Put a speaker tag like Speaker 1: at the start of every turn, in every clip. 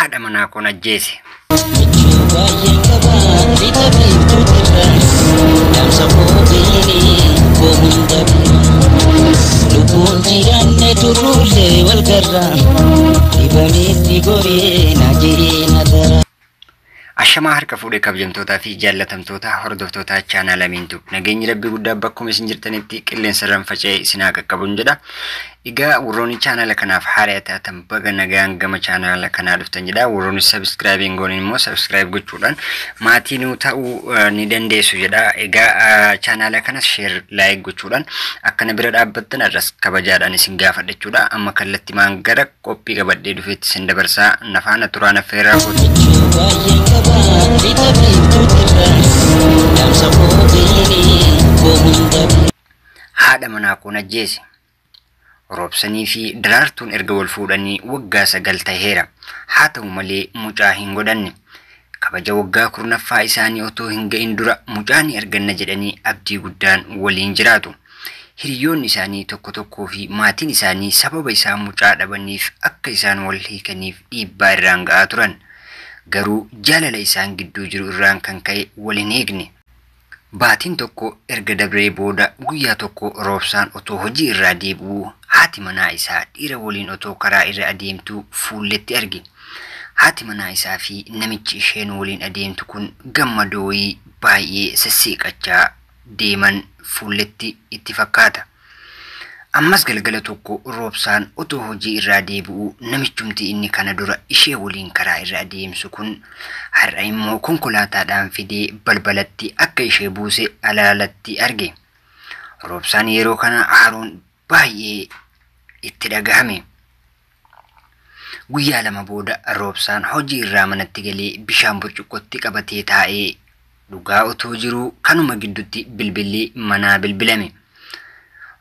Speaker 1: Haadha manaa koon ajjeese.
Speaker 2: Michuu baay'een qaba lixa biiftuutirra dhaamsa koo beelee koo hunda bira lubbuun jiraanne turruullee wal garra dhibameetti goree na jireenya dara.
Speaker 1: Ashamaa harka fuudhee kabajamtootaa fi jaallatamtoota hordoftoota chaanaala Amiintuu. Nageenyi Rabbii guddaa bakkuma isin jirtanitti qilleensa irraan faca'ee isin haa qaqqabuun jedha. Egaa warroonni chaanaala kanaaf haaraa taatan baga nagaan gama chaanaala kanaa dhuftan jedha. Warroonni subscribe hin goone immoo subscribe gochuudhaan maatii nuu ta'uu ni dandeessu jedha. Egaa chaanaala kanas share, like gochuudhaan akkana bira dhaabbattan irras kabajaadhaan isin gaafadha jechuudha. Amma kallattimaan gara qophii qabadhee dhufeetti isin dabarsaa, nafaana turaan affeerraa kooti.
Speaker 2: Michuu baay'een qaba lixa biiftuutirra dhaamsa koo beelee koo hunda bira.
Speaker 1: Haadha manaa koon ajjeese. Roobsanii fi Daraartuun erga wal fuudhanii waggaa 9 taheera. Haa ta'u malee mucaa hin godhanne. Kabaja waggaa 10ffaa isaanii otoo hin ga'in dura mucaa ni arganna jedhanii abdii guddaan waliin jiraatu. Hiriyoonni isaanii tokko tokkoo fi maatiin isaanii sababa isaan mucaa dhabaniif akka isaan wal hiikaniif dhiibbaa irraan ga'aa turan. Garuu jaalala isaan gidduu jiru irraan kan ka'e wal hin hiikne. Baatiin tokko erga dabree booda guyyaa tokko Roobsaan otoo hojii irraa deebi'uu haati manaa isaa dhiira waliin otoo karaa irra adeemtuu fuulletti arge. Haati manaa isaa fi namichi isheen waliin adeemtu kun gammadoo wayii baay'ee sesseeqachaa deeman fuulletti itti fakkaata. Ammas galgala tokko Roobsaan otoo hojii irraa deebi'uu namichumti inni kana dura ishee waliin karaa irra adeemsu kun har'a immoo konkolaataadhaan fidee balbalatti akka ishee buuse alaalatti arge. Roobsaan yeroo kana aaruun baay'ee itti dhagahame. Guyyaa 2 booda Roobsaan hojii irraa manatti galee bishaan burcuqqootti qabatee taa'ee dhugaa otoo jiruu kanuma gidduutti bilbilli manaa bilbilame.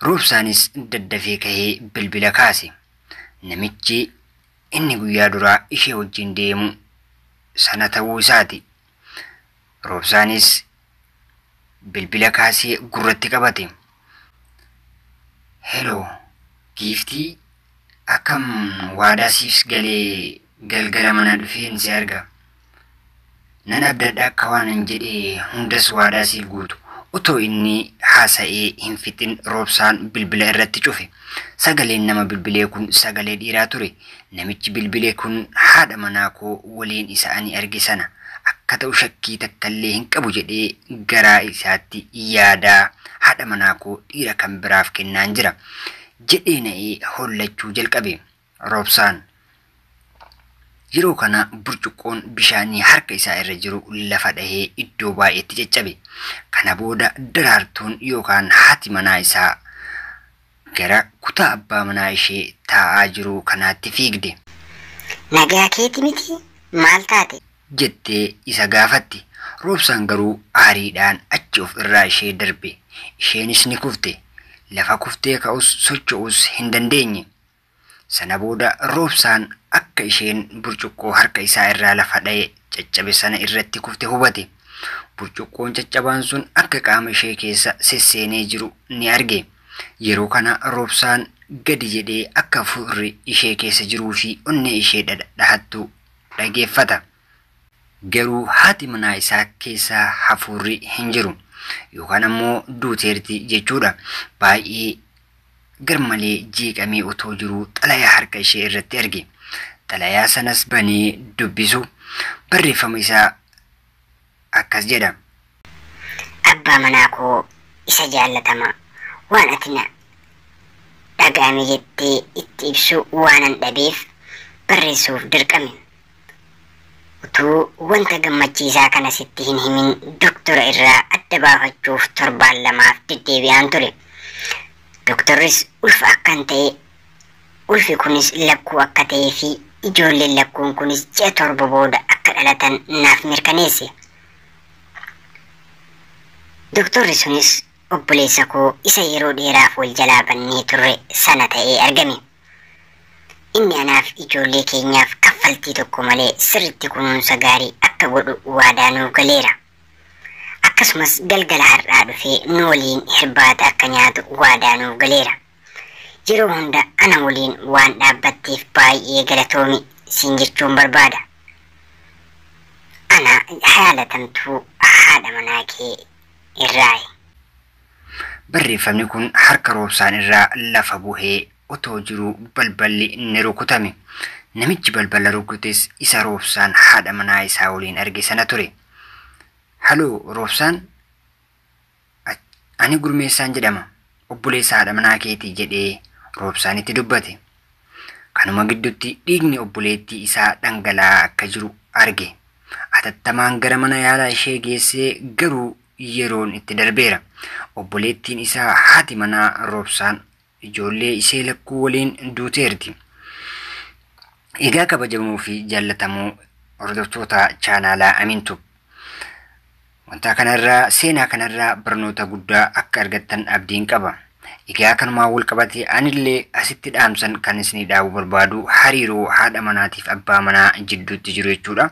Speaker 1: Roobsaanis daddafee ka'ee bilbila kaase. Namichi inni guyyaa duraa ishee wajjin deemu sana ta'uu isaati. Roobsaanis bilbila kaasee gurratti qabate. Heloo, giiftii, akkam? Waadaa siif galee galgala mana dhufeen si arga. Nan abdadha akka waan hin jedhee hundas waadaa siif guutu. Otoo inni haasa'ee hin fixin Roobsaan bilbila irratti cufe. Sagaleen nama bilbilee kun sagalee dhiiraa ture. Namichi bilbilee kun haadha manaa koo waliin isa ani arge sana akka ta'u shakkii takkallee hin qabu jedhee garaa isaatti yaadaa haadha manaa koo dhiira kan biraaf kennaan jira jedhee na'ee hollachuu jalqabe. Roobsaan. Yeroo kana burcuqqoon bishaanii harka isaa irra jiru lafa dhahee iddoo baay'eetti caccabe. Kana booda Daraartuun yookaan haati manaa isaa gara kutaa abbaa manaa ishee taa'aa jiru kanaatti fiigde.
Speaker 3: Nagaa keeti miti? Maal taate?
Speaker 1: jettee isa gaafatti. Roobsaan garuu aariidhaan achi of irraa ishee darbe. Isheenis ni kufte. Lafa kuftee ka'us socho'us hin dandeenye. Sana booda Roobsaan akka isheen burcuqqoo harka isaa irraa lafa dha'e caccabe sana irratti kufte hubate. Burcuqqoon caccabaan sun akka qaama ishee keessa sesseenee jiru ni arge. Yeroo kana Roobsaan gadi jedhee akka hafuurri ishee keessa jiruu fi onnee ishee dhahattu dhageeffata. Garuu haati manaa isaa keessa hafuurri hin jiru. Yookaan ammoo duuteerti jechuudha. Baay'ee garmalee jeeqamee otoo jiruu xalayaa harka ishee irratti arge. Xalayaa sanas banee dubbisu barreeffama isaa akkas jedha.
Speaker 3: Abbaa manaa koo isa jaallatamaa, waan ati na dhaga'ame jettee itti ibsu waanan dhabeef barreessuuf dirqame. Utuu wanta gammachiisaa kana sitti hin himin doktora irraa adda baafachuuf torbaan lamaaf deddeebi'aan ture. Doktorris ulfa akkan ta'e, ulfi kunis lakkuu akka ta'ee fi ijoolleen lakkuun kunis ji'a 7 booda akka dhalatan naaf mirkaneesse. Doktorri sunis obboleessa koo isa yeroo dheeraaf wal jalaa bannee turre sana ta'ee argame. Inni anaaf ijoollee keenyaaf kaffaltii tokko malee sirriitti kunuunsa gaarii akka godhu waadaa nuuf galeera. Akkasumas galgala har'aa dhufee nu waliin hirbaata akka nyaatu waadaa nuuf galeera. Yeroo hunda ana waliin waan dhaabbatteef baay'ee galatoomi siin jechuun barbaada. Ana jaalatamtuu haadha manaa kee irraayi.
Speaker 1: Barreeffamni kun harka Roobsaan irraa lafa buhee otoo jiruu balballi ni rukutame. Namichi balbala rukutes isa Roobsaan haadha manaa isaa waliin arge sana ture. Haloo Roobsaan, ani Gurmeessaan jedhama. Obboleessa haadha manaa keetii jedhee Roobsaanitti dubbate. Kanuma gidduutti dhiigni obboleettii isaa dhangala'aa akka jiru arge. Atattamaan gara mana yaalaa ishee geessee garuu yeroon itti darbeera. Obboleettiin isaa haati manaa Roobsaan ijoollee ishee lakkuu waliin duuteerti. Egaa kabajamoo fi jaallatamoo hordoftoota chaanaalaa Amintu. Wanta kanarraa seenaa kanarraa barnoota guddaa akka argattan abdiin qaba. Egaa kanumaan wal qabatee anillee asitti dhaamsan kan isinii dhaabuu barbaadu hariiroo haadha manaatiif abbaa manaa jidduutti jiru jechuudha.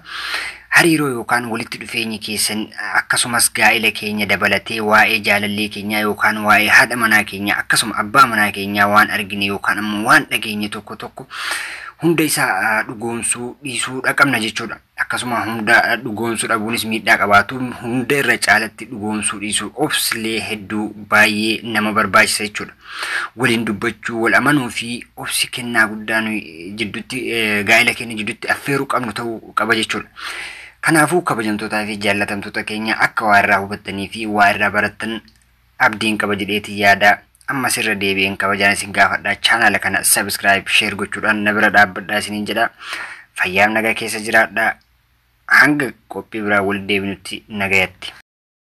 Speaker 1: Hariiroo yookaan walitti dhufeenyi keessan akkasumas gaa'ela keenya dabalatee waa'ee jaalallee keenyaa yookaan waa'ee haadha manaa keenyaa akkasuma abbaa manaa keenyaa waan argine yookaan ammoo waan dhageenye tokko tokko hunda isaa dhugoomsuu dhiisuu qabna jechuudha. Akkasuma hunda dhugoomsuu dhabuunis miidhaa qabaatu hunda irra caalatti dhugoomsuu dhiisuu obsilee hedduu baay'ee nama barbaachisa jechuudha. Waliin dubbachuu, wal amanuu fi obsi kennaa guddaa nuyi jidduutti gaa'ela keenya jidduutti affeeruu qabnu ta'uu qaba jechuudha. Kanaafuu kabajamtootaa fi jaallatamtoota keenya akka waa irraa hubattanii fi waa irraa barattan abdiin qaba jedheeti yaada. Ammas irra deebi'een kabajaan isin gaafadha. Chaanaala kana subscribe, share gochuudhaan na bira dhaabbadhaa isiniin jedha. Fayyaaf nagaa keessa jiraadhaa. Hanga qophii biraa wal deebinutti nagayatti.